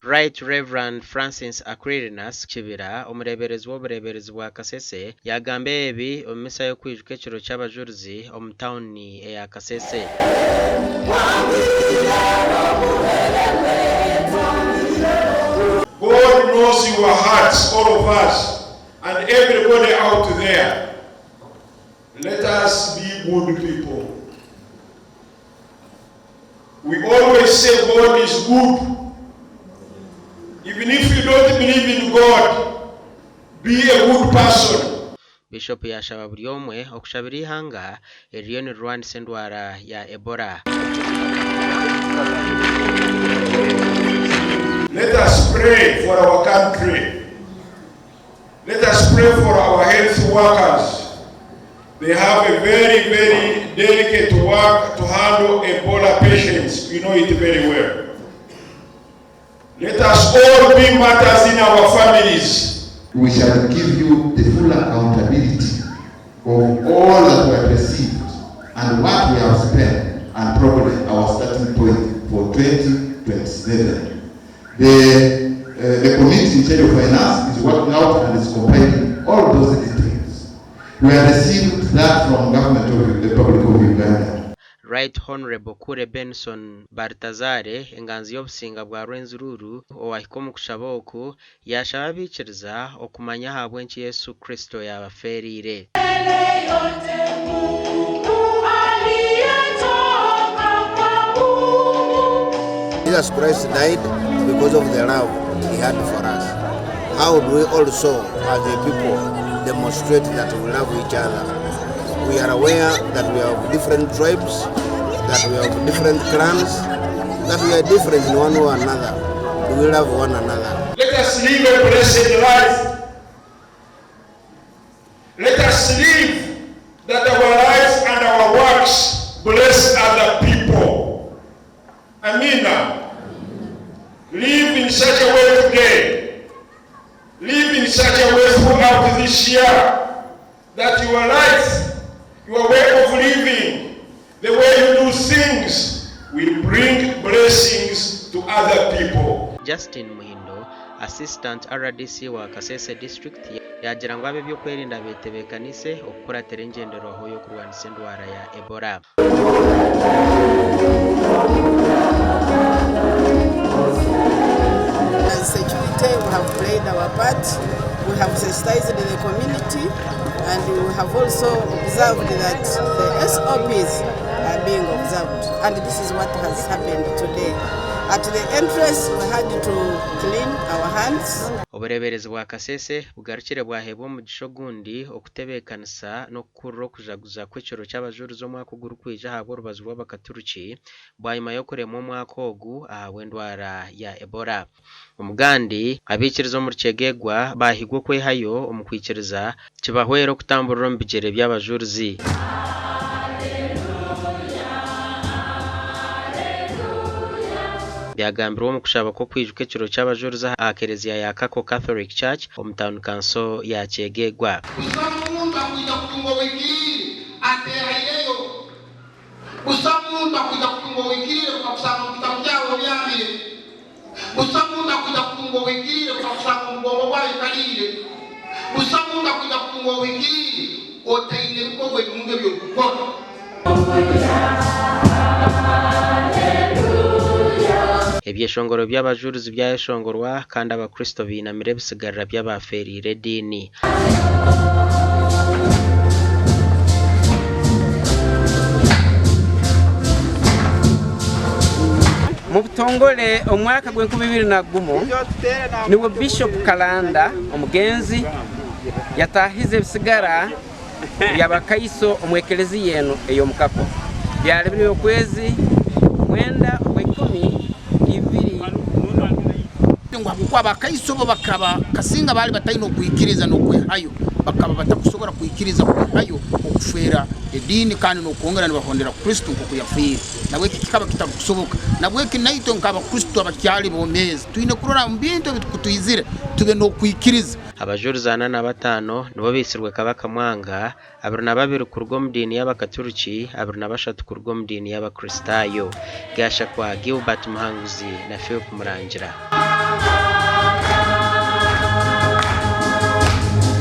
Right Rev. Francis Aquilinus Kibira, omureeberezi w'obureeberezi bwa Kasese yaagamba ebi omu misa y'okwijuka ekiro ky'abajurizi omu tauni eya Kasese. God knows your hearts all of us and everybody out there let us be good people we always say God is good even if you don't believe in God be a good person. Bishopu yaashaba buri omwe okushabira eihanga eririyo nirirwanisa endwara ya Ebola. Let us pray for our country. Let us pray for our health workers. They have a very, very delicate work to handle Ebola patients. We know it very well. Let us all be martyrs in our families. We shall give you the full accountability of all that we have received and what we have spent and probably our starting point for 2027. The, uh, the committee in charge of finance is working out and is compiling all those details. We have received that from government of the Republic of Uganda. Right Honourable Kure Benson Baltazare, enganzi y'obusinga bwa Rwenzururu owahika omu kushaba oku, yaashaba abaikiriza okumanya ahabw'enki Yesu Kristo yaabafeereire. Jesus Christ died because of the love he had for us. How do we also, as a people, demonstrate that we love each other? We are aware that we have different tribes, that we have different clans, that we are different in one way or another. Do we love one another? Let us live a blessed life. Let us live that our life and our works bless other people. Amina. Live in such a way today. Live in such a way throughout this year that your life, your way of living, the way you do things will bring blessings to other people. Justin Muhindo, Assistant rdc wa Kasese District yaagira ngu ab'eby'okwerinda betebeekanise okukuratira engyenderwaho y'okurwanisa endwara ya Ebola. As security we have played our part, we have sensitized the community and we have also observed that the SOPs are being observed and this is what has happened today. At the entrance we had to clean our hands. Obureeberezi bwa Kasese bugarukire bwaheebwa omugisha ogundi okutebeekanisa n'okukurira okujaguza kw'ekiro ky'abajurizi omwaka ogurikwija ahabw'orubazo rw'abakaturiki bwanyima y'okuremwa omwaka ogu ahabw'endwara ya Ebola. Omugandi, abaikiriza omuri Kyegegwa baahigwa okwehayo omu kwikiriza kibahwere okutamburira omu bigyere by'abajurizi. Byagambirwe omu kushaba kw'okwijuka ekiro ky'abajurizi aha kereziya ya Kako Catholic Church omu tauni kanso ya Kyegegwa. Busamu muntu akwija kutunga obuhikiriire ateehaireyo. Busamu muntu akwija kutunga obuhikiriire bukakusanga omu kitabu kyawe obyamire. Busamu muntu akwija kutunga obuhikiriire bukakusanga omu bwongo bwawe oikaliire. Busamu muntu akwija kutunga obuhikiriire otaine bikorwa ebirungi ebi orikukora. Ebyeshongoro by'abajurizi byayeshongorwa kandi Abakristo bainamira ebisigarira by'abaafeereire ediini. Mu butongore omwaka gw'enkumi ibiri na gumu nibwo Bishop Kalanda omugenzi yataahize ebisigara by'Abakaiso omu Ekelezia enu ey'omu Kako. Byali biri okwezi mwenda Ogwaikumi ibiri n'ogumu. Ngu habwokuba Abakaiso bo bakaba kasinga baali bataine okwikiriza n'okwehayo, bakaba batakusobora kwikiriza kwehayo okufeera ediini kandi n'okwongera nibahondera Kristo nk'oku yafiire. Nabweki kikaba kitarukusoboka. Nabweki naitwe nk'Abakristo abakyali bomeezi, twine kurora omu bintu ebitukutuizire tube n'okwikiriza. Abajurizi ana na bataano nibo baitsirwe Kabaka Mwanga, 22 kuruga omu diini y'Abakaturiki, 23 kuruga omu diini y'Abakristaayo. Gashakwa Gilbert Muhanguzi na Philp Murangira.